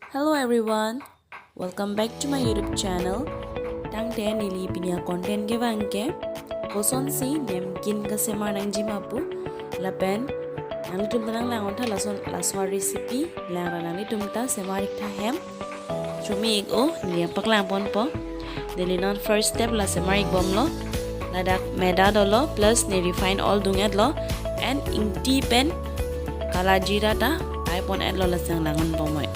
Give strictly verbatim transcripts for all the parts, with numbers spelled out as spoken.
Hello everyone, welcome back to my YouTube channel. Tangte neli pini a-content kevang ke kosonsi namkin kasemar nangji ma pu lapen nanglitum ta nanglang-ontha lason, laso a-recipe, lang ra nanglitum ta semar ik tha hem. Chumi ik o, neli paklang ponpo. Neli non first step la semar ik bomlo. Ladak maida dolo plus ne refined oil dung-etlo and ingti pen kala jeera ta ai pon-etlo, lasi nanglang-onbom noi.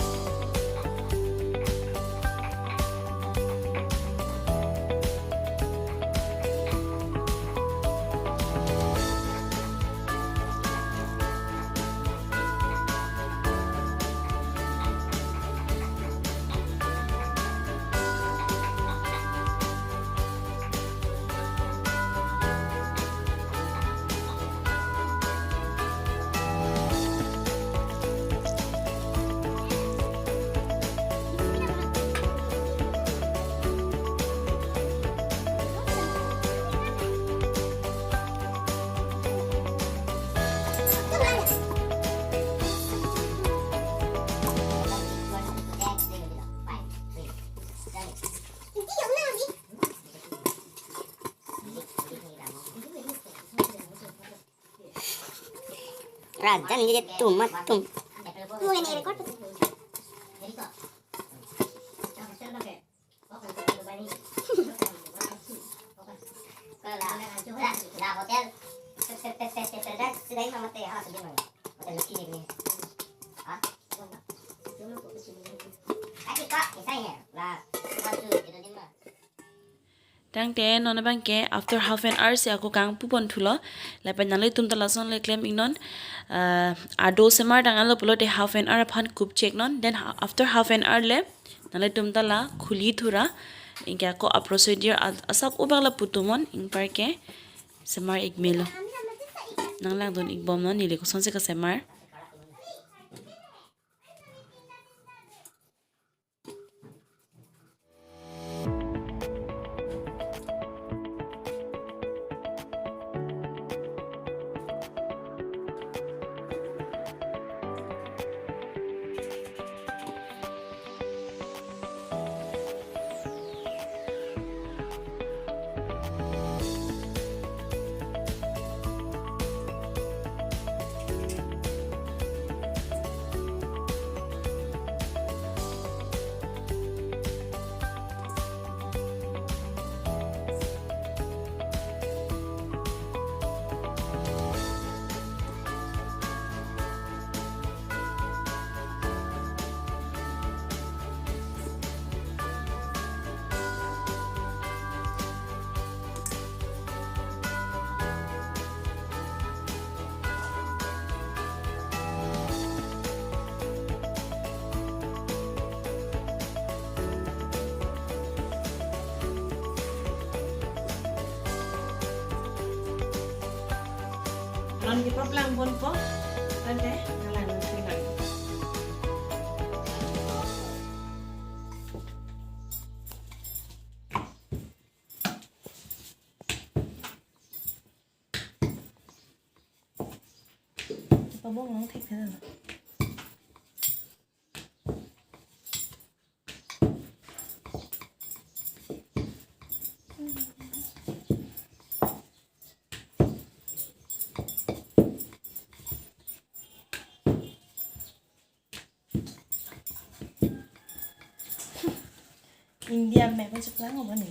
Rajan ini dia tumat tum. Mulai nih record. Ke la, la, la hotel. Sudah, sudah, sudah, sudah ini mama teh, ha, sudah mama. Hotel lucky deh ini. Ha? Kasih kak, kisahnya. La, masuk kita di mana? Tangte non abang ke after half an hour si ako kangpu pon thulo. Lapen nanglitum ta lason le klem iknon. Ah, ado semar tang alo pulote half an hour aphan kup chek non. Then ha-, after half an hour le nanglitum ta la khuli thura. Anke ako a-procedure a-, asap obak la putumon, ingpar ke semar ik melo. Nanglangdun ik bomnon neli kosonsi kasemar. Non kepaplang ponpo, tangte nanglang nanglang. Pabong nang thek thek na. India map cheplang obo ni.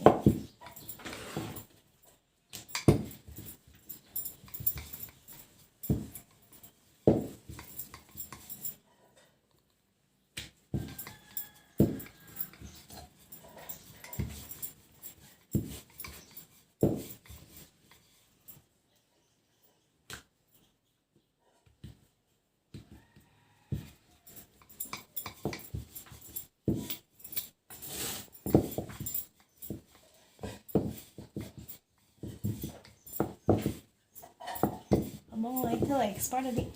Abang lai thela expert adi.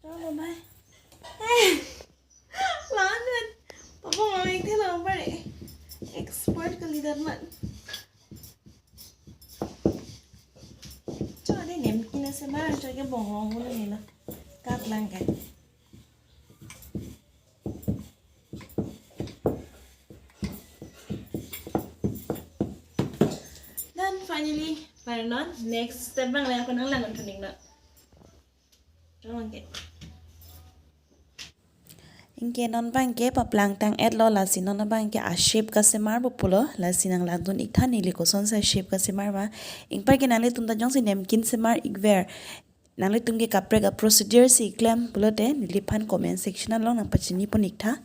Chalo bye. Lanun. Pabong lang thela bye. Expert kali darman. Cho de namkin asemar, cho kebong long ulo nilo. Kat lang ke. Finally, para non next step abang le ako nanglang-un thu ning non. Tong ke. Anke non abangke paplangtang-etlo, lasi non abangke a-shape kasemar pu pulo, lasi nanglangdun-ik tha neli kosonsi a-shape kasemar ma. Ingpar ke nanglitum ta jongsi namkin semar-ikver, nanglitum ke kaprek a-procedure si klem pulote neliphan comment section along nangpachinipon-ik tha.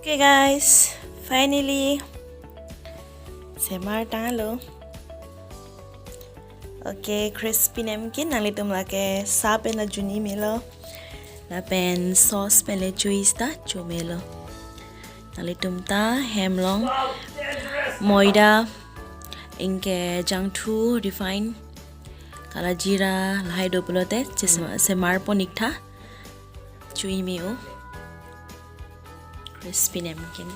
Okay guys, finally semar tanglo. Okay, crispy namkin nanglitum lake sa pen la juni melo, lapen sauce pen le chuis ta chomelo. Nanglitum ta hem along moida, anke jangthu, refined, kala jeera lahai do pulote chesema-, semarpon-ik tha. Chui me-o. Crispy namkin.